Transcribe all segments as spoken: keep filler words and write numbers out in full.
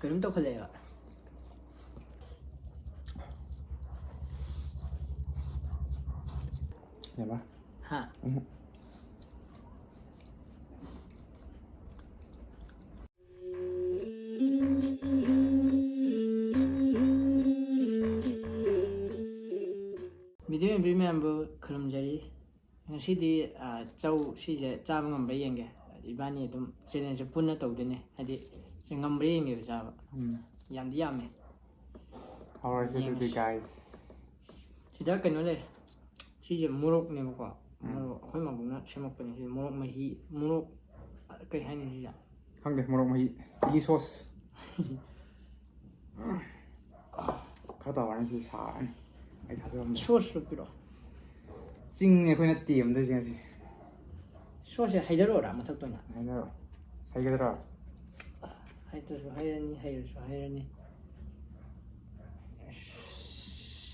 ꯀꯩꯅꯣꯝ ꯇꯧꯈꯠꯂꯛꯑꯦꯕ꯫ ꯌꯥꯕ? ꯍꯥ? ꯎꯝ꯫ ꯚꯤꯗꯤꯑꯣ ꯌꯦꯡꯕꯤꯔꯤ ꯃꯌꯥꯝꯕꯨ ꯈꯨꯔꯨꯝꯖꯔꯤ꯫ ꯉꯁꯤꯗꯤ, ꯑ, ꯆꯧ ꯁꯤꯁꯦ ꯆꯥꯕ ꯉꯝꯕ꯭ꯔꯥ ꯌꯦꯡꯒꯦ꯫ ꯏꯕꯥꯅꯤ ꯑꯗꯨꯝ ꯆꯦꯂꯦꯟꯖꯁꯦ ꯄꯨꯟꯅ ꯇꯧꯗꯣꯏꯅꯦ꯫ ꯍꯥꯏꯗꯤ, ꯁꯤ ꯉꯝꯕ꯭ꯔꯥ ꯌꯦꯡꯒꯦꯕ ꯆꯥꯕ꯫ ꯎꯝ꯫ ꯌꯥꯝꯗꯤ ꯌꯥꯝꯃꯦ꯫ ꯍꯧꯔꯁꯦ ꯑꯗꯨꯗꯤ, ꯌꯦꯡꯉꯁꯤ꯫ ꯒꯥꯏꯁ꯫ ꯁꯤꯗ ꯀꯩꯅꯣ ꯂꯩ꯫ ꯁꯤꯁꯦ ꯃꯣꯔꯣꯛꯅꯦꯕꯀꯣ꯫ ꯎꯝ꯫ ꯃꯣꯔꯣꯛ ꯑꯩꯈꯣꯏ ꯃꯕꯨꯡꯅ ꯁꯦꯝꯃꯛꯄꯅꯦ꯫ ꯁꯤ ꯃꯣꯔꯣꯛ ꯃꯍꯤ, ꯃꯣꯔꯣꯛ, ꯀꯩ ꯍꯥꯏꯅꯤ ꯁꯤꯁꯦ? ꯈꯪꯗꯦ, ꯃꯣꯔꯣꯛ ꯃꯍꯤ, ꯆꯤꯂꯤ ꯁꯣꯁ꯫ ꯈꯔ ꯇꯧꯔꯅꯤ, ꯁꯤ ꯁꯥꯔꯅꯤ꯫ ꯑꯩ ꯊꯥꯖꯕ ꯉꯝꯗꯦ꯫ ꯁꯣꯁꯁꯨ ꯄꯤꯔꯛꯑꯣ꯫ ꯆꯤꯡꯅꯤ ꯑꯩꯈꯣꯏꯅ ꯇꯦꯝꯗꯣꯏꯁꯦ ꯉꯁꯤ꯫ ꯁꯣꯁꯁꯦ ꯍꯩꯗꯔꯛꯑꯣꯔꯥ ꯃꯊꯛꯇ ꯑꯣꯏꯅ? ꯍꯩꯗꯔꯣ꯫ ꯍꯩꯒꯗ꯭ꯔꯣ? ꯍꯩꯇ꯭ꯔꯁꯨ ꯍꯩꯔꯅꯤ, ꯍꯩꯔꯁꯨ ꯍꯩꯔꯅꯤ꯫ ꯑꯁ,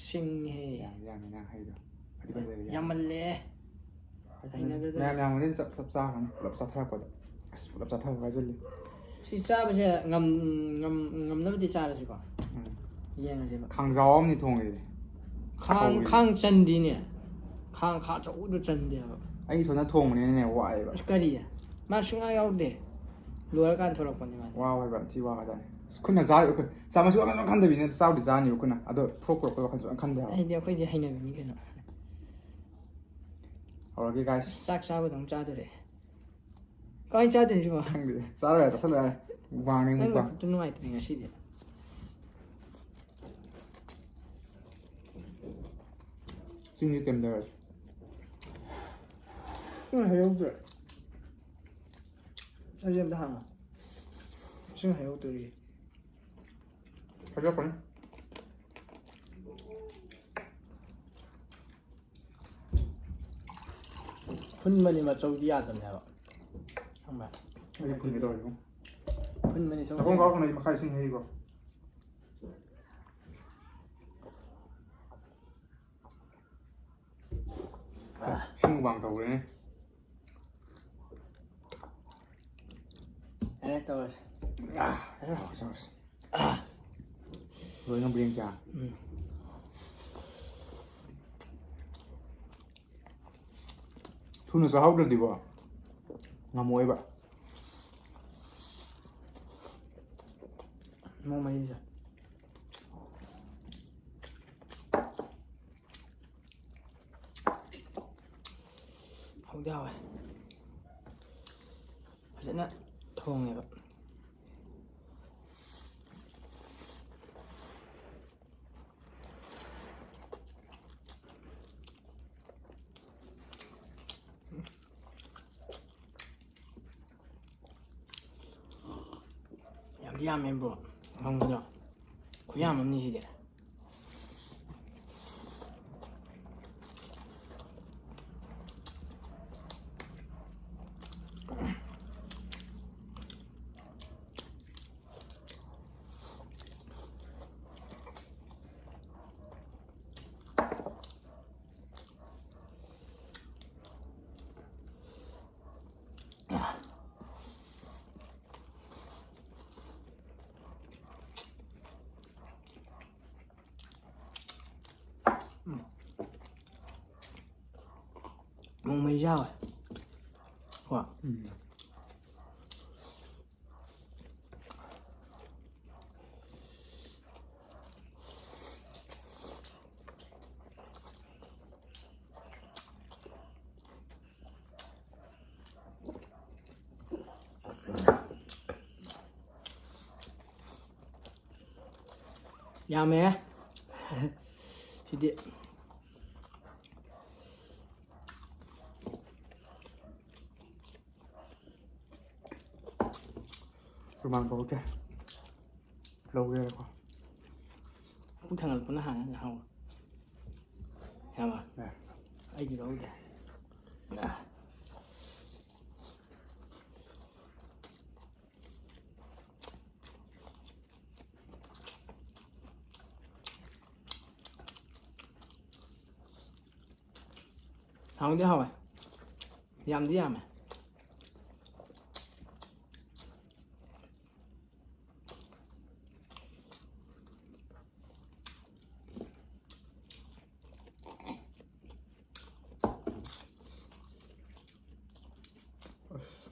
ꯁꯤꯡꯉꯤꯍꯦ꯫ ꯌꯥꯝ ꯌꯥꯝꯃꯤ ꯅꯪ ꯍꯩꯗꯣ꯫ ꯐꯗꯤ ꯐꯖꯔꯦ, ꯌꯥꯝ꯫ ꯌꯥꯝꯃꯜꯂꯦ꯫ ꯍꯩꯅꯗꯗꯅ꯫ ꯃꯌꯥꯝ ꯌꯥꯝꯕꯅꯤꯅ ꯆꯞ ꯆꯞ ꯆꯥꯈ꯭ꯔꯅꯤ ꯄꯨꯂꯞ ꯆꯥꯊꯔꯛꯄꯗ꯫ ꯑꯁ, ꯄꯨꯂꯞ ꯆꯥꯊꯕ ꯍꯥꯏꯖꯜꯂꯤ꯫ ꯁꯤ ꯆꯥꯕꯁꯦ ꯉꯝ-, ꯉꯝ-, ꯉꯝꯅꯕꯗꯤ ꯆꯥꯔꯁꯤꯀꯣ꯫ ꯎꯝ꯫ ꯌꯦꯡꯉꯁꯦꯕ꯫ ꯈꯥꯡꯖꯥꯎ ꯑꯃꯅꯤ ꯊꯣꯡꯉꯤꯁꯦ꯫ ꯈꯥꯡ, ꯍꯧꯔꯤꯅꯦ꯫ ꯈꯥꯡ ꯆꯟꯗꯤꯅꯦ꯫ ꯈꯥꯡ ꯈꯥ ꯑꯆꯧꯕꯗ ꯆꯟꯗꯦꯕ꯫ ꯑꯩ ꯏꯊꯟꯗ ꯊꯣꯡꯕꯅꯤꯅꯅꯦ ꯋꯥꯏꯑꯦꯕ꯫ ꯑꯁ, ꯀꯔꯤ? ꯃꯥ ꯁꯨꯡꯌꯥ ꯌꯥꯎꯗꯦ꯫ ꯂꯣꯏꯔꯀꯥꯟꯗ ꯊꯣꯛꯂꯛꯄꯅꯤ ꯃꯥꯗꯤ꯫ ꯋꯥꯕ ꯍꯥꯏꯕ ꯌꯥꯝ ꯊꯤ ꯋꯥꯈ꯭ꯔꯖꯥꯠꯅꯤ꯫ ꯑꯁ, ꯈꯨꯠꯅ ꯆꯥ-, ꯆꯥꯃꯁꯨ ꯋꯥꯈꯜ ꯈꯟꯗꯕꯤꯅꯦ, ꯆꯥꯕꯨꯗꯤ ꯆꯥꯅꯤꯕ ꯈꯨꯠꯅ꯫ ꯑꯗꯣ ꯐꯣꯔꯛ ꯄꯨꯔꯛꯄꯩ ꯋꯥꯈꯜꯁꯨ ꯌꯥꯝ ꯈꯟꯗꯦ ꯍꯥꯏꯕ꯫ ꯑꯩꯗꯤ ꯑꯩꯈꯣꯏꯗꯤ ꯍꯩꯅꯕꯤꯅꯤ ꯀꯩꯅꯣ꯫ ꯍꯧꯔꯒꯦ, ꯒꯥꯏꯁ꯫ ꯆꯥꯛ ꯆꯥꯕꯗꯧ ꯆꯥꯗꯣꯔꯦ꯫ ꯀꯃꯥꯏꯅ ꯆꯥꯗꯣꯏꯅꯣ ꯁꯤꯕꯣ? ꯈꯪꯗꯦ꯫ ꯆꯥꯔꯣꯏ, ꯆꯥꯁꯜꯂꯣ ꯌꯥꯔꯦ꯫ ꯋꯥꯡꯅꯤꯡꯕ ꯅꯪ ꯋꯥ꯫ ꯅꯈꯨꯠꯇꯨ ꯅꯨꯡꯉꯥꯏꯇ꯭ꯔꯦ ꯉꯁꯤꯗꯤ꯫ ꯆꯤꯡꯁꯤ ꯀꯩꯝ ꯇꯧꯔꯣꯏ꯫ ꯏꯁꯤꯡ ꯍꯩꯍꯧꯗ꯭ꯔꯦ꯫ ꯑꯩ ꯑꯝꯇ ꯍꯥꯡꯉꯣ꯫ ꯏꯁꯤꯡ ꯍꯩꯍꯧꯗ꯭ꯔꯤ꯫ ꯍꯩꯗꯣꯛꯀꯅꯤ꯫ ꯐꯨꯟꯕꯅꯤ ꯃꯆꯧꯗꯤ ꯌꯥꯗꯕꯅꯦꯕ꯫ ꯈꯪꯕ꯭ꯔꯥ? ꯑꯩꯗꯤ ꯐꯨꯟꯒꯦ ꯇꯧꯔꯦ ꯏꯕꯨꯡ꯫ ꯐꯨꯟꯕꯅꯤ ꯆꯧꯗꯤ ꯅꯥꯀꯣꯡ ꯌꯥꯗꯕꯅꯦ꯫ ꯀꯥꯎꯔꯛꯀꯅꯣ, ꯑꯩ ꯃꯈꯥ ꯏꯁꯤꯡ ꯍꯩꯔꯤꯀꯣ꯫ ꯏꯁꯤꯡ ꯃꯨꯛꯕꯥꯡ ꯇꯧꯔꯦꯅꯦ꯫ ꯌꯥꯔꯦ, ꯇꯧꯔꯁꯤ꯫ ꯑꯥ, ꯆꯥꯔꯁꯤ, ꯆꯥꯔꯁꯤ꯫ ꯂꯣꯏ ꯉꯝꯕ꯭ꯔꯥ ꯌꯦꯡꯁꯦ꯫ ꯎꯝ꯫ ꯊꯨꯅ ꯆꯥꯍꯧꯗ꯭ꯔꯗꯤꯀꯣ, ꯉꯝꯃꯣꯏꯕ꯫ ꯃꯣꯔꯣꯛ ꯃꯍꯤꯁꯦ꯫ ꯍꯥꯎꯗꯤ ꯍꯥꯎꯋꯦ꯫ ꯐꯖꯅ ꯊꯣꯡꯉꯦꯕ꯫ ꯌꯥꯝꯗꯤ ꯌꯥꯝꯃꯦ, ꯕ꯭ꯔꯣ꯫ ꯐꯪꯕꯗꯣ ꯈꯨꯌꯥꯝ ꯑꯃꯅꯤ ꯁꯤꯗꯤ꯫ ꯎꯝ꯫ ꯃꯣꯔꯣꯛ ꯃꯍꯤ ꯌꯥꯎꯋꯦ꯫ ꯀꯣ? ꯎꯝ꯫ ꯌꯥꯝꯃꯦ꯫ ꯁꯤꯗꯤ꯫ ꯔꯨꯃꯥꯜ ꯄꯣꯛꯇꯦ꯫ ꯂꯧꯒꯦꯔꯥꯀꯣ? ꯄꯨꯛ ꯊꯟꯒꯠꯂꯛꯄꯅ ꯍꯥꯟꯅ ꯍꯥꯎ꯫ ꯌꯥꯕ? ꯌꯥꯏ꯫ ꯑꯩꯗꯤ ꯂꯧꯗꯦ꯫ ꯍꯥꯎꯗꯤ ꯍꯥꯎꯋꯦ꯫ ꯌꯥꯝꯗꯤ ꯌꯥꯝꯃꯦ꯫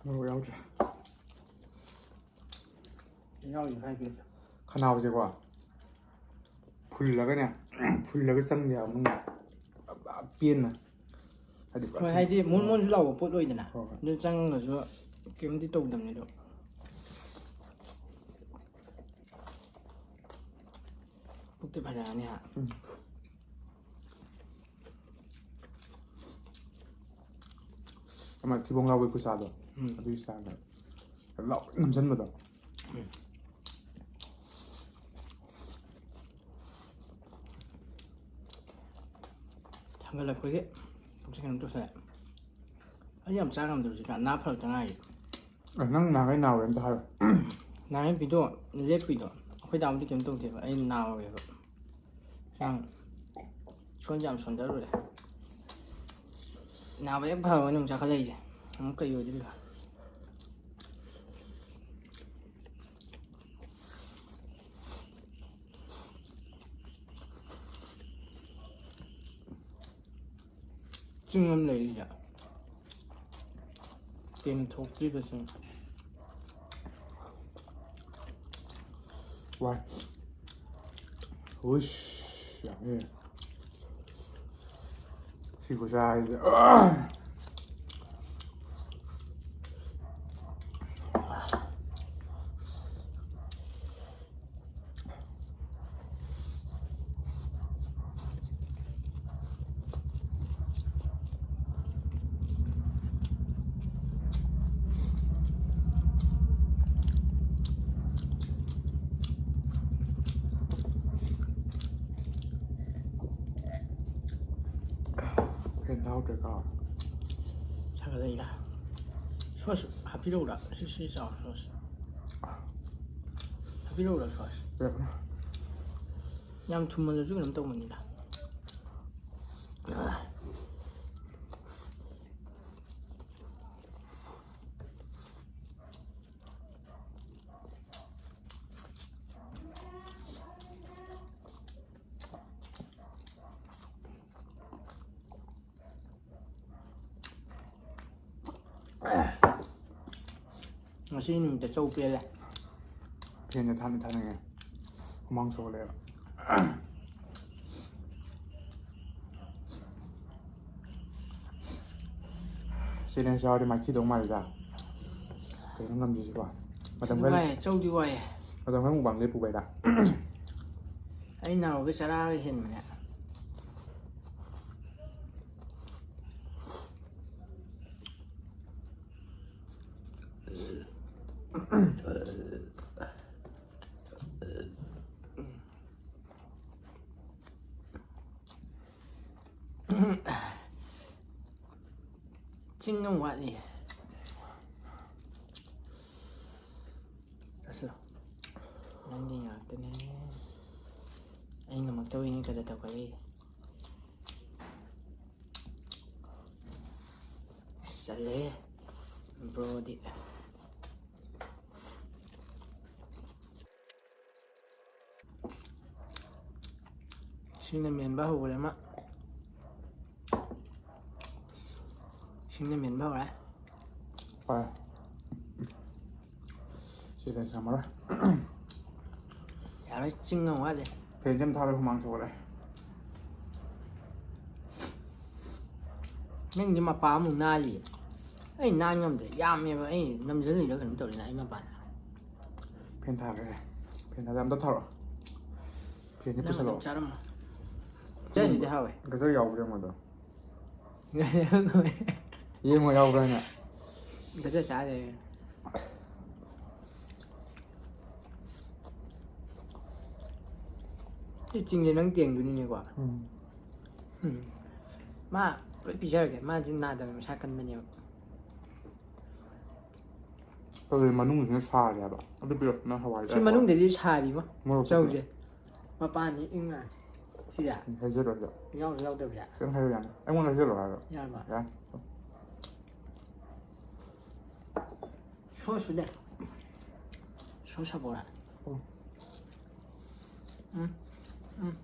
ꯃꯣꯔꯣꯛ ꯌꯥꯎꯗ꯭ꯔꯦ꯫ ꯌꯥꯎꯔꯤ ꯍꯥꯏꯒꯦ꯫ ꯈꯅꯥꯎꯁꯦꯀꯣ ꯐꯨꯜꯂꯒꯅꯦ, ꯐꯨꯜꯂꯒ ꯆꯪꯗꯦ ꯍꯥꯏꯕ ꯃꯅꯨꯡꯗ꯫ ꯄꯦꯟꯅ꯫ ꯍꯥꯏꯗꯤ ꯄꯨꯔꯥ ꯍꯣꯏ, ꯊꯨꯝ-, ꯍꯥꯏꯗꯤ ꯃꯣꯟ ꯃꯣꯟꯁꯨ ꯂꯥꯎꯕ ꯄꯣꯠ ꯑꯣꯏꯗꯅ꯫ ꯍꯣꯏ, ꯍꯣꯏ꯫ ꯑꯗꯨ ꯆꯪꯉꯒꯁꯨ ꯀꯩꯝꯇ ꯇꯧꯗꯕꯅꯤ ꯑꯗꯣ꯫ ꯄꯨꯛꯇꯤ ꯐꯖꯔꯅꯤ ꯍꯥ꯫ ꯎꯝ꯫ ꯑꯃ ꯊꯤꯕꯣꯡ ꯂꯥꯎꯕꯒꯤ ꯈꯨꯆꯥꯗꯣ꯫ ꯎꯝ꯫ ꯑꯗꯨꯒꯤ ꯁ꯭ꯇꯥꯏꯜꯗ꯫ ꯂꯥꯎ ꯅꯝꯁꯤꯟꯕꯗꯣ꯫ ꯊꯥꯡꯒꯠꯂꯛꯄꯒꯤ ꯄꯨꯛꯁꯦ ꯀꯩꯅꯣꯝ ꯇꯧꯁꯜꯂꯦ꯫ ꯑꯩ ꯌꯥꯝ ꯆꯥ ꯉꯝꯗꯕꯁꯤꯗ ꯅꯥ ꯐꯔꯛꯇ ꯉꯥꯏꯔꯤ꯫ ꯑ, ꯅꯪ ꯅꯍꯥꯟꯈꯩ ꯅꯥꯎꯔꯦ ꯑꯝꯇ ꯍꯥꯏꯔꯣ꯫ ꯅꯍꯥꯟ ꯄꯤꯗꯣ ꯂꯦꯞꯄꯤꯗꯣ ꯑꯩꯈꯣꯏ ꯗꯥꯕꯨꯗꯤ ꯀꯩꯝ ꯇꯧꯗꯦꯕ, ꯑꯩ ꯅꯥꯎꯔꯦꯕ꯫ ꯍꯛꯆꯥꯡ ꯁꯣꯟꯁꯨ ꯌꯥꯝ ꯁꯣꯟꯊꯔꯨꯔꯦ꯫ ꯅꯥꯕ ꯍꯦꯛ ꯐꯕꯅꯤ ꯑꯃꯨꯛ ꯆꯥꯈꯠꯂꯛꯏꯁꯦ꯫ ꯑꯃꯨꯛ ꯀꯩ ꯑꯣꯏꯗꯣꯏꯅꯣ? ꯆꯤꯡ ꯑꯃ ꯂꯩꯔꯤꯁꯦ꯫ ꯇꯦꯝꯊꯣꯛꯇ꯭ꯔꯤꯕꯁꯤꯡ꯫ ꯋꯥꯏ꯫ ꯍꯨꯏꯁ, ꯌꯥꯝꯃꯦ꯫ ꯁꯤ ꯈꯨꯆꯥꯁꯤꯗꯤ꯫ ꯍꯦꯟ ꯊꯥꯎꯗ꯭ꯔꯦꯀꯣ꯫ ꯁꯥꯒꯠꯂꯛꯏꯗ꯫ ꯁꯣꯁ ꯍꯥꯞꯄꯤꯔꯛꯎꯔꯥ? ꯁꯤ, ꯁꯤ ꯆꯥꯎ ꯁꯣꯁ꯫ ꯍꯥꯞꯄꯤꯔꯛꯎꯔꯥ ꯁꯣꯁ? ꯌꯥꯕ꯭ꯔꯥ? ꯌꯥꯝ ꯊꯨꯝꯃꯜꯂꯁꯨ ꯀꯩꯅꯣꯝ ꯇꯧꯕꯅꯤꯗ꯫ ꯁꯤ ꯅꯨꯃꯤꯠꯇ ꯆꯧ ꯄꯦꯜꯂꯦ꯫ ꯐꯦꯟꯁꯦ ꯊꯥꯅ ꯊꯥꯅꯤꯡꯉꯦ꯫ ꯍꯨꯃꯥꯡ ꯁꯧꯒꯠꯂꯛꯑꯦꯕ꯫ ꯆꯦꯂꯦꯟꯖ ꯌꯥꯎꯔꯗꯤ ꯃꯥꯏꯊꯤꯗꯧ ꯃꯥꯜꯂꯤꯗ꯫ ꯀꯩꯅꯣ ꯉꯝꯗ꯭ꯔꯤꯁꯤꯕꯣ? ꯃꯇꯝ ꯈꯔ ꯋꯥꯏꯌꯦ, ꯆꯧꯗꯤ ꯋꯥꯏꯌꯦ꯫ ꯃꯇꯝ ꯈꯔ ꯃꯨꯛꯕꯥꯡ ꯂꯦꯞꯄꯨꯕ ꯍꯥꯏꯗ꯫ ꯑꯩ ꯅꯥꯎꯒꯤ ꯆꯔꯥꯒ ꯍꯦꯟꯕꯅꯦ꯫ ꯆꯤꯡ ꯑꯃ ꯋꯥꯠꯂꯤ꯫ ꯆꯠꯁꯤꯜꯂꯣ꯫ ꯅꯪꯒꯤ ꯉꯥꯛꯇꯅꯦ꯫ ꯑꯩ ꯉꯝꯃꯛꯇꯕꯩꯅꯦ ꯈꯔ ꯇꯧꯈꯠꯂꯛꯏꯁꯦ꯫ ꯆꯜꯂꯦ ꯕ꯭ꯔꯣꯗꯤ꯫ ꯁꯤꯅ ꯃꯦꯟꯕ ꯍꯧꯈ꯭ꯔꯦ ꯑꯃ꯫ ꯁꯤꯅ ꯃꯦꯟꯕ ꯍꯧꯔꯦ꯫ ꯍꯣꯏ꯫ ꯁꯤꯗ ꯆꯥꯝꯃꯔꯣꯏ꯫ ꯌꯥꯔꯣꯏ, ꯆꯤꯡ ꯑꯃ ꯋꯥꯠꯂꯤ꯫ ꯐꯦꯟꯁꯦ ꯑꯃ ꯊꯥꯔꯣꯏ, ꯍꯨꯃꯥꯡ ꯁꯧꯒꯠꯂꯦ꯫ ꯅꯪꯗꯤ ꯃꯄꯥ ꯑꯃꯨꯛ ꯅꯥꯜꯂꯤ꯫ ꯑꯩ ꯅꯥꯟ ꯉꯝꯗ꯭ꯔꯦ꯫ ꯌꯥꯝꯃꯦꯕ ꯑꯩ ꯅꯝꯁꯤꯜꯂꯤꯔ ꯀꯩꯅꯣꯝ ꯇꯧꯔꯦ ꯅꯥ ꯑꯩ ꯃꯄꯥꯟꯗ꯫ ꯐꯦꯟ ꯊꯥꯔꯒꯦ꯫ ꯐꯦꯟ ꯊꯥꯔꯒꯦ꯫ ꯑꯝꯇ ꯊꯥꯔꯛꯑꯣ꯫ ꯐꯦꯟꯁꯦ ꯅꯪ ꯄꯨꯁꯜꯂꯛꯑꯣ꯫ ꯑꯗꯨꯝ ꯆꯥꯔꯝꯃꯣ꯫ ꯆꯥꯁꯤꯗꯤ ꯍꯥꯎꯋꯦ꯫ ꯒꯖꯔ ꯌꯥꯎꯕ꯭ꯔꯥ ꯌꯦꯡꯉꯣ ꯑꯗꯣ꯫ ꯌꯦꯡꯉꯣ ꯌꯥꯎꯕ꯭ꯔꯥ ꯍꯥꯏꯅ꯫ ꯒꯖꯔ ꯆꯥ ꯂꯩꯔꯦ꯫ ꯁꯤ ꯆꯤꯡꯁꯦ ꯅꯪ ꯇꯦꯡꯗꯣꯏꯅꯤꯅꯦꯀꯣ꯫ ꯎꯝ꯫ ꯎꯝ꯫ ꯃꯥ ꯂꯣꯏ ꯄꯤꯖꯔꯒꯦ꯫ ꯃꯥꯗꯤ ꯅꯥꯗꯕꯅꯦ, ꯃꯁꯥ ꯀꯟꯕꯅꯦꯕ꯫ ꯑꯗꯨꯗꯤ ꯃꯅꯨꯡꯁꯤꯅ ꯁꯥꯔꯦ ꯍꯥꯏꯕ꯫ ꯑꯗꯨ ꯄꯤꯔꯛꯄꯅ ꯍꯋꯥꯏ ꯁꯤ ꯃꯅꯨꯡꯗꯗꯤ ꯁꯥꯔꯤꯕꯣ꯫ ꯃꯣꯔꯣꯛ ꯆꯧꯁꯦ꯫ ꯃꯄꯥꯟꯗꯤ ꯏꯪꯉ꯫ ꯁꯤꯗ꯫ ꯍꯩꯖꯜꯂꯣ ꯍꯥꯏꯕ꯫ ꯌꯥꯎꯁꯨ ꯌꯥꯎꯗꯕꯤꯗ꯫ ꯈꯤꯇꯪ ꯍꯩꯌꯨ ꯌꯥꯅꯤ꯫ ꯑꯩꯉꯣꯟꯗ ꯍꯩꯖꯜꯂꯣ ꯍꯥꯏꯕ꯫ ꯌꯥꯔꯕ? ꯌꯥꯏ꯫ ꯁꯣꯁꯁꯨꯅꯦ꯫ ꯁꯣꯁ ꯍꯥꯞꯄꯛꯑꯣꯔꯥ? ꯎꯝ꯫ ꯎꯝ꯫ ꯎꯝ꯫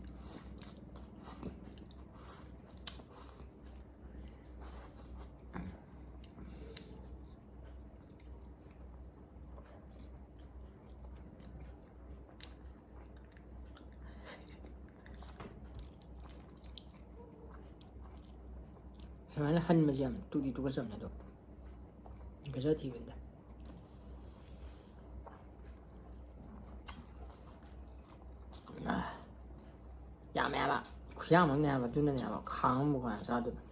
ꯑꯗꯨꯃꯥꯏꯅ ꯍꯟꯕꯁꯦ ꯌꯥꯝ ꯇꯨꯗꯤ ꯇꯨꯀꯠꯆꯕꯅꯦ ꯑꯗꯣ꯫ ꯒꯖꯔ ꯊꯤꯕꯅꯤꯗ꯫ ꯌꯥꯝꯃꯦ ꯍꯥꯏꯕ꯫ ꯈꯨꯌꯥꯝ ꯑꯃꯅꯦ ꯍꯥꯏꯕ꯫ ꯑꯗꯨꯅꯅꯦ ꯍꯥꯏꯕ꯫ ꯈꯥꯡ ꯑꯃꯕꯨ ꯀꯅꯥ ꯆꯥꯗꯣꯏꯅꯣ?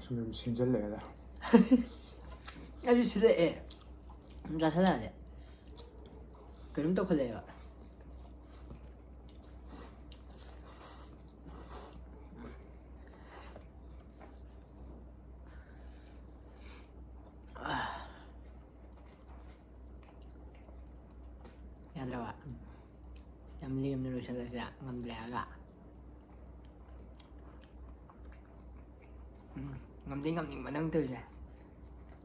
ꯁꯨꯝ ꯁꯨꯝ ꯁꯤꯟꯖꯜꯂꯛꯑꯦꯗ꯫ ꯑꯩꯁꯨ ꯁꯤꯜꯂꯛꯑꯦ꯫ ꯁꯨꯝ ꯆꯥꯁꯤꯜꯂꯛꯑꯗꯤ ꯀꯩꯅꯣꯝ ꯇꯧꯈꯠꯂꯛꯑꯦꯕ꯫ ꯌꯥꯗ꯭ꯔꯕ? ꯌꯥꯝ ꯂꯦꯝꯅ ꯂꯣꯏꯁꯤꯜꯂꯁꯤꯔ? ꯉꯝꯗ꯭ꯔꯦ ꯍꯥꯏꯔꯒ? ꯎꯝ, ꯉꯝꯗꯤ ꯉꯝꯅꯤꯡꯕ ꯅꯪ ꯇꯧꯔꯤꯁꯦ꯫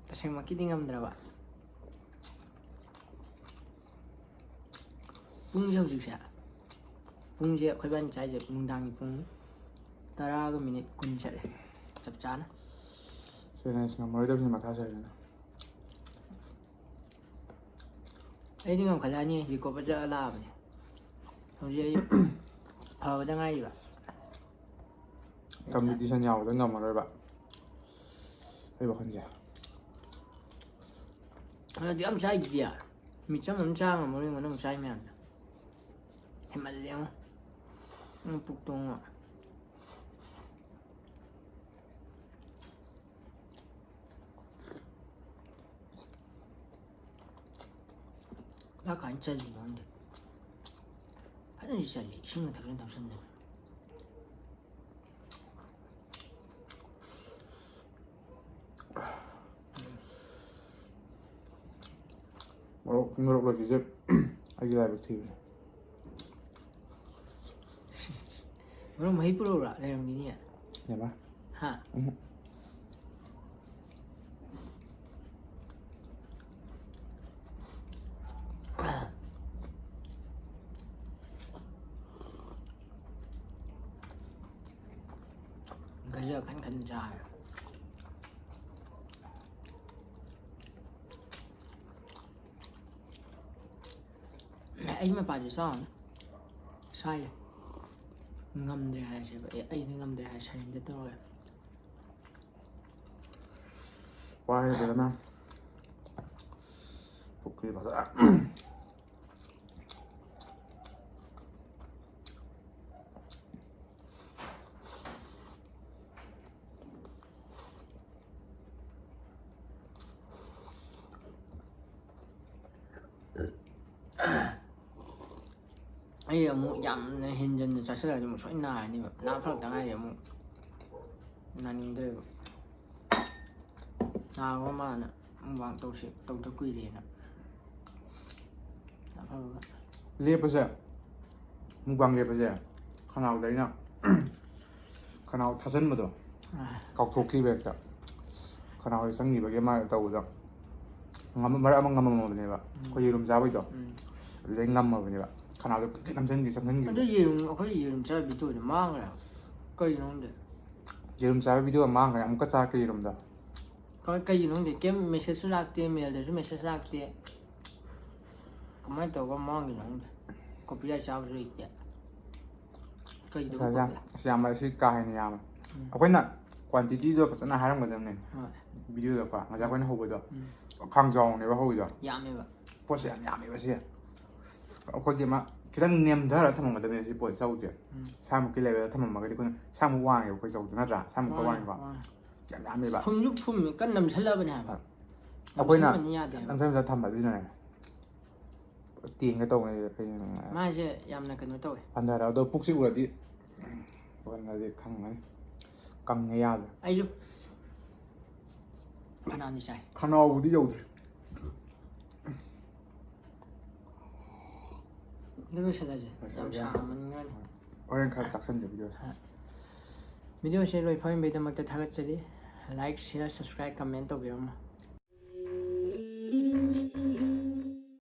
ꯇꯁꯦꯡꯃꯛꯀꯤꯗꯤ ꯉꯝꯗ꯭ꯔꯕ? ꯄꯨꯡꯁꯦ ꯍꯧꯖꯤꯛꯁꯦ, ꯄꯨꯡꯁꯦ ꯑꯩꯈꯣꯏ ꯏꯕꯥꯅꯤ ꯆꯥꯏꯁꯦ ꯅꯨꯡꯗꯥꯡꯒꯤ ꯄꯨꯡ ꯇꯔꯥꯒ ꯃꯤꯅꯤꯠ ꯀꯨꯟ ꯆꯠꯂꯦ ꯆꯞ ꯆꯥꯅ꯫ ꯆꯦꯂꯦꯟꯖ ꯉꯝꯃꯔꯣꯏꯗꯕꯁꯤ ꯃꯊꯥ ꯁꯥꯏꯗꯅ꯫ ꯑꯩꯗꯤ ꯉꯝꯈꯠꯂꯛꯑꯅꯤ, ꯔꯤꯀꯣꯚꯔ ꯆꯠꯂ ꯂꯥꯛꯑꯕꯅꯦ꯫ ꯍꯧꯖꯤꯛ ꯑꯩ ꯐꯕꯗ ꯉꯥꯏꯔꯤꯕ꯫ ꯀꯝꯄꯤꯇꯤꯁꯟ ꯌꯥꯎꯕꯗ ꯉꯝꯃꯔꯣꯏꯕ ꯑꯩ ꯋꯥꯈꯜꯁꯦ꯫ ꯑꯗꯨꯗꯤ ꯌꯥꯝ ꯆꯥꯏꯗꯨꯗꯤ꯫ ꯃꯤꯆꯝ ꯑꯃ ꯆꯥ ꯉꯝꯃꯔꯣꯏꯉꯣ ꯅꯪ ꯆꯥꯏ ꯃꯌꯥꯝꯗꯣ꯫ ꯍꯦꯟꯃꯜꯂꯦꯉꯣ꯫ ꯅꯪ ꯄꯨꯛꯇꯣꯉꯣ꯫ ꯂꯥꯛ ꯀꯥꯏꯅ ꯆꯜꯂꯤꯅꯣ ꯈꯪꯗꯦ꯫ ꯐꯖꯅꯗꯤ ꯆꯜꯂꯤ꯫ ꯏꯁꯤꯡꯒ ꯊꯛꯆꯟ ꯊꯛꯆꯟꯗꯅ꯫ ꯃꯣꯔꯣꯛ ꯂꯣꯏꯈꯤꯁꯦ꯫ ꯑꯩꯒꯤ ꯂꯥꯏꯕꯛ ꯊꯤꯕꯅꯦ꯫ ꯃꯔꯨ ꯃꯍꯤ ꯄꯨꯔꯛꯎꯔꯥ? ꯂꯩꯔꯝꯒꯤꯅꯤꯌꯦ꯫ ꯅꯦꯃꯥ꯫ ꯍꯥ? ꯎꯝ꯫ ꯒꯖꯔ ꯈꯟ ꯈꯟ ꯆꯥꯔꯦ꯫ ꯑꯩ ꯃꯄꯥꯟꯁꯦ ꯆꯥꯎꯅ ꯁꯥꯏꯌꯦ꯫ ꯉꯝꯗ꯭ꯔꯦ ꯍꯥꯏꯁꯦꯕ꯫ ꯑꯦ, ꯑꯩꯗꯤ ꯉꯝꯗ꯭ꯔꯦ ꯍꯥꯏ ꯁꯥꯏꯟꯗ ꯇꯧꯔꯦ꯫ ꯋꯥꯔꯦ ꯐꯖꯅ꯫ ꯄꯨꯛꯇꯤ ꯐꯖꯅ꯫ ꯑꯩ ꯑꯃꯨꯛ ꯌꯥꯝꯅ ꯍꯦꯟꯖꯟꯅ ꯆꯥꯁꯤꯜꯂꯛꯑꯗꯤ ꯑꯃꯨꯛ ꯁꯣꯏ ꯅꯥꯔꯅꯤꯕ꯫ ꯅꯥ ꯐꯔꯛꯇ ꯉꯥꯏꯔꯤ ꯑꯃꯨꯛ꯫ ꯅꯥꯅꯤꯡꯗ꯭ꯔꯦꯕ꯫ ꯅꯥꯕ ꯃꯥꯅ ꯃꯨꯛꯕꯥꯡ ꯇꯧꯁꯤ, ꯇꯧꯗ ꯀꯨꯏꯔꯦꯅ꯫ ꯅꯥ ꯐꯔꯒ꯫ ꯂꯦꯞꯄꯁꯦ, ꯃꯨꯛꯕꯥꯡ ꯂꯦꯞꯄꯁꯦ, ꯈꯅꯥꯎꯗ ꯑꯩꯅ, ꯈꯅꯥꯎ ꯊꯥꯖꯟꯕꯗꯣ, ꯑꯥ꯫ ꯀꯥꯎꯊꯣꯛꯈꯤꯕ ꯍꯦꯛꯇ꯫ ꯈꯅꯥꯎꯗ ꯆꯪꯈꯤꯕꯒꯤ ꯑꯃ ꯇꯧꯕꯗ, ꯉꯝ-, ꯃꯔꯛ ꯑꯃ ꯉꯝꯃꯝꯃꯕꯅꯦꯕ, ꯎꯝ꯫ ꯑꯩꯈꯣꯏ ꯌꯦꯔꯨꯝ ꯆꯥꯕꯩꯗꯣ꯫ ꯎꯝ꯫ ꯑꯗꯨꯗꯩ ꯉꯝꯃꯕꯅꯦꯕ, ꯈꯅꯥꯎꯗ ꯀ꯭ꯔꯤꯛ ꯀ꯭ꯔꯤꯛ ꯅꯝꯁꯤꯟꯈꯤ, ꯆꯪꯁꯤꯟꯈꯤꯕ꯫ ꯑꯗꯨ ꯌꯦꯔꯨꯝ, ꯑꯩꯈꯣꯏ ꯌꯦꯔꯨꯝ ꯆꯥꯕ ꯚꯤꯗꯤꯑꯣꯗꯣ ꯃꯥꯡꯈ꯭ꯔꯦ꯫ ꯀꯩꯒꯤꯅꯣ ꯈꯪꯗꯦ꯫ ꯌꯦꯔꯨꯝ ꯆꯥꯕ ꯚꯤꯗꯤꯑꯣ ꯃꯥꯡꯈ꯭ꯔꯦ, ꯑꯃꯨꯛꯀ ꯆꯥꯔꯛꯀꯦ ꯌꯦꯔꯨꯝꯗꯣ꯫ ꯀꯃꯥꯏ-, ꯀꯩꯒꯤꯅꯣ ꯈꯪꯗꯦ, ꯀꯩꯝ ꯃꯦꯁꯦꯖꯁꯨ ꯂꯥꯛꯇꯦ, ꯃꯦꯜꯗꯁꯨ ꯃꯦꯁꯦꯖ ꯂꯥꯛꯇꯦ꯫ ꯀꯃꯥꯏꯅ ꯇꯧꯔꯒ ꯃꯥꯡꯈꯤꯅꯣ ꯈꯪꯗꯦ꯫ ꯀꯣꯄꯤꯔꯥꯏꯠ ꯆꯥꯕꯁꯨ ꯂꯩꯇꯦ꯫ ꯀꯩꯗꯧꯕ ꯌꯥꯝ-, ꯈꯣꯠꯄ? ꯑꯁ, ꯌꯥꯝ, ꯑꯁꯤ ꯀꯥ ꯍꯦꯟꯅ ꯌꯥꯝꯃꯦ꯫ ꯎꯝ꯫ ꯑꯩꯈꯣꯏꯅ ꯀ꯭ꯋꯥꯟꯇꯤꯇꯤꯗꯣ ꯐꯖꯅ ꯍꯥꯏꯔꯝꯒꯗꯕꯅꯦ꯫ ꯍꯣꯏ꯫ ꯚꯤꯗꯤꯑꯣꯗꯀꯣ, ꯉꯁꯥꯏ ꯑꯩꯈꯣꯏꯅ ꯍꯧꯕꯗꯣ, ꯎꯝ꯫ ꯈꯥꯡꯖꯥꯎꯅꯦꯕ ꯍꯧꯕꯗꯣ꯫ ꯌꯥꯝꯃꯦꯕ꯫ ꯄꯣꯠꯁꯦ ꯌꯥꯝ ꯌꯥꯝꯃꯦꯕ ꯁꯤ꯫ ꯑꯩꯈꯣꯏꯒꯤ ꯑꯃ ꯈꯤꯇꯪ ꯅꯦꯝꯊꯔ ꯊꯝꯃꯝꯒꯗꯕꯅꯦ ꯁꯤ ꯄꯣꯠꯁꯦ, ꯆꯧꯁꯦ꯫ ꯎꯝ꯫ ꯁ꯭ꯋꯥꯏꯃꯨꯛꯀꯤ ꯂꯦꯚꯦꯜꯗ ꯊꯝꯃꯝꯃꯒꯗꯤ ꯑꯩꯈꯣꯏꯅ ꯁ꯭ꯋꯥꯏꯃꯨꯛ ꯋꯥꯡꯉꯦꯕ ꯑꯩꯈꯣꯏ ꯆꯧꯗꯣ, ꯅꯠꯇ꯭ꯔꯥ? ꯁ꯭ꯋꯥꯏꯃꯨꯛꯀ ꯋꯥꯡꯉꯦ, ꯋꯥꯡꯉꯦꯕ꯫ ꯋꯥꯡꯉꯦ꯫ ꯌꯥꯝ ꯌꯥꯝꯃꯦꯕ꯫ ꯐꯨꯝꯁꯨ ꯐꯨꯝꯃꯤ, ꯀꯟꯅ ꯅꯝꯁꯤꯜꯂꯕꯅꯦ ꯍꯥꯏꯕ꯫ ꯑꯩꯈꯣꯏꯅ ꯅꯝꯁꯤꯟꯕꯅꯤ ꯌꯥꯗꯦꯕ꯫ ꯅꯝꯁꯤꯟ ꯅꯝꯁꯤꯟ ꯊꯝꯕ ꯑꯗꯨꯅꯅꯦ꯫ ꯇꯦꯡꯒ ꯇꯧꯕꯅꯦ ꯀꯩꯅꯣ꯫ ꯃꯥꯁꯦ ꯌꯥꯝꯅ ꯀꯩꯅꯣ ꯇꯧꯋꯦ꯫ ꯍꯟꯊꯔ ꯑꯗꯣ ꯄꯨꯛꯁꯤ ꯎꯔꯗꯤ, ꯎꯔꯗꯤ ꯈꯪꯒꯅꯤ꯫ ꯀꯪꯉꯦ ꯌꯥꯗ꯭ꯔꯦ꯫ ꯑꯩꯁꯨ ꯐꯅꯌꯥꯝꯗꯤ ꯆꯥꯏ꯫ ꯈꯅꯥꯎꯕꯨꯗꯤ ꯌꯧꯗ꯭ꯔꯤ꯫ ꯑꯗꯨ ꯂꯣꯏꯁꯤꯜꯂꯁꯦ꯫ ꯌꯥꯝ ꯂꯣꯏꯁꯤꯜꯂꯁꯦ꯫ ꯁꯥꯡꯃꯟꯈ꯭ꯔꯅꯤ꯫ ꯍꯣꯔꯦꯟ ꯈꯔ ꯆꯥꯛꯁꯟꯖꯦ ꯚꯤꯗꯤꯑꯣꯁꯦ꯫ ꯚꯤꯗꯤꯑꯣꯁꯦ ꯂꯣꯏ ꯐꯥꯎꯕꯤꯕꯩꯗꯃꯛꯇ ꯊꯥꯒꯠꯆꯔꯤ꯫ Like, share, subscribe, comment ꯇꯧꯕꯤꯔꯝꯃꯣ꯫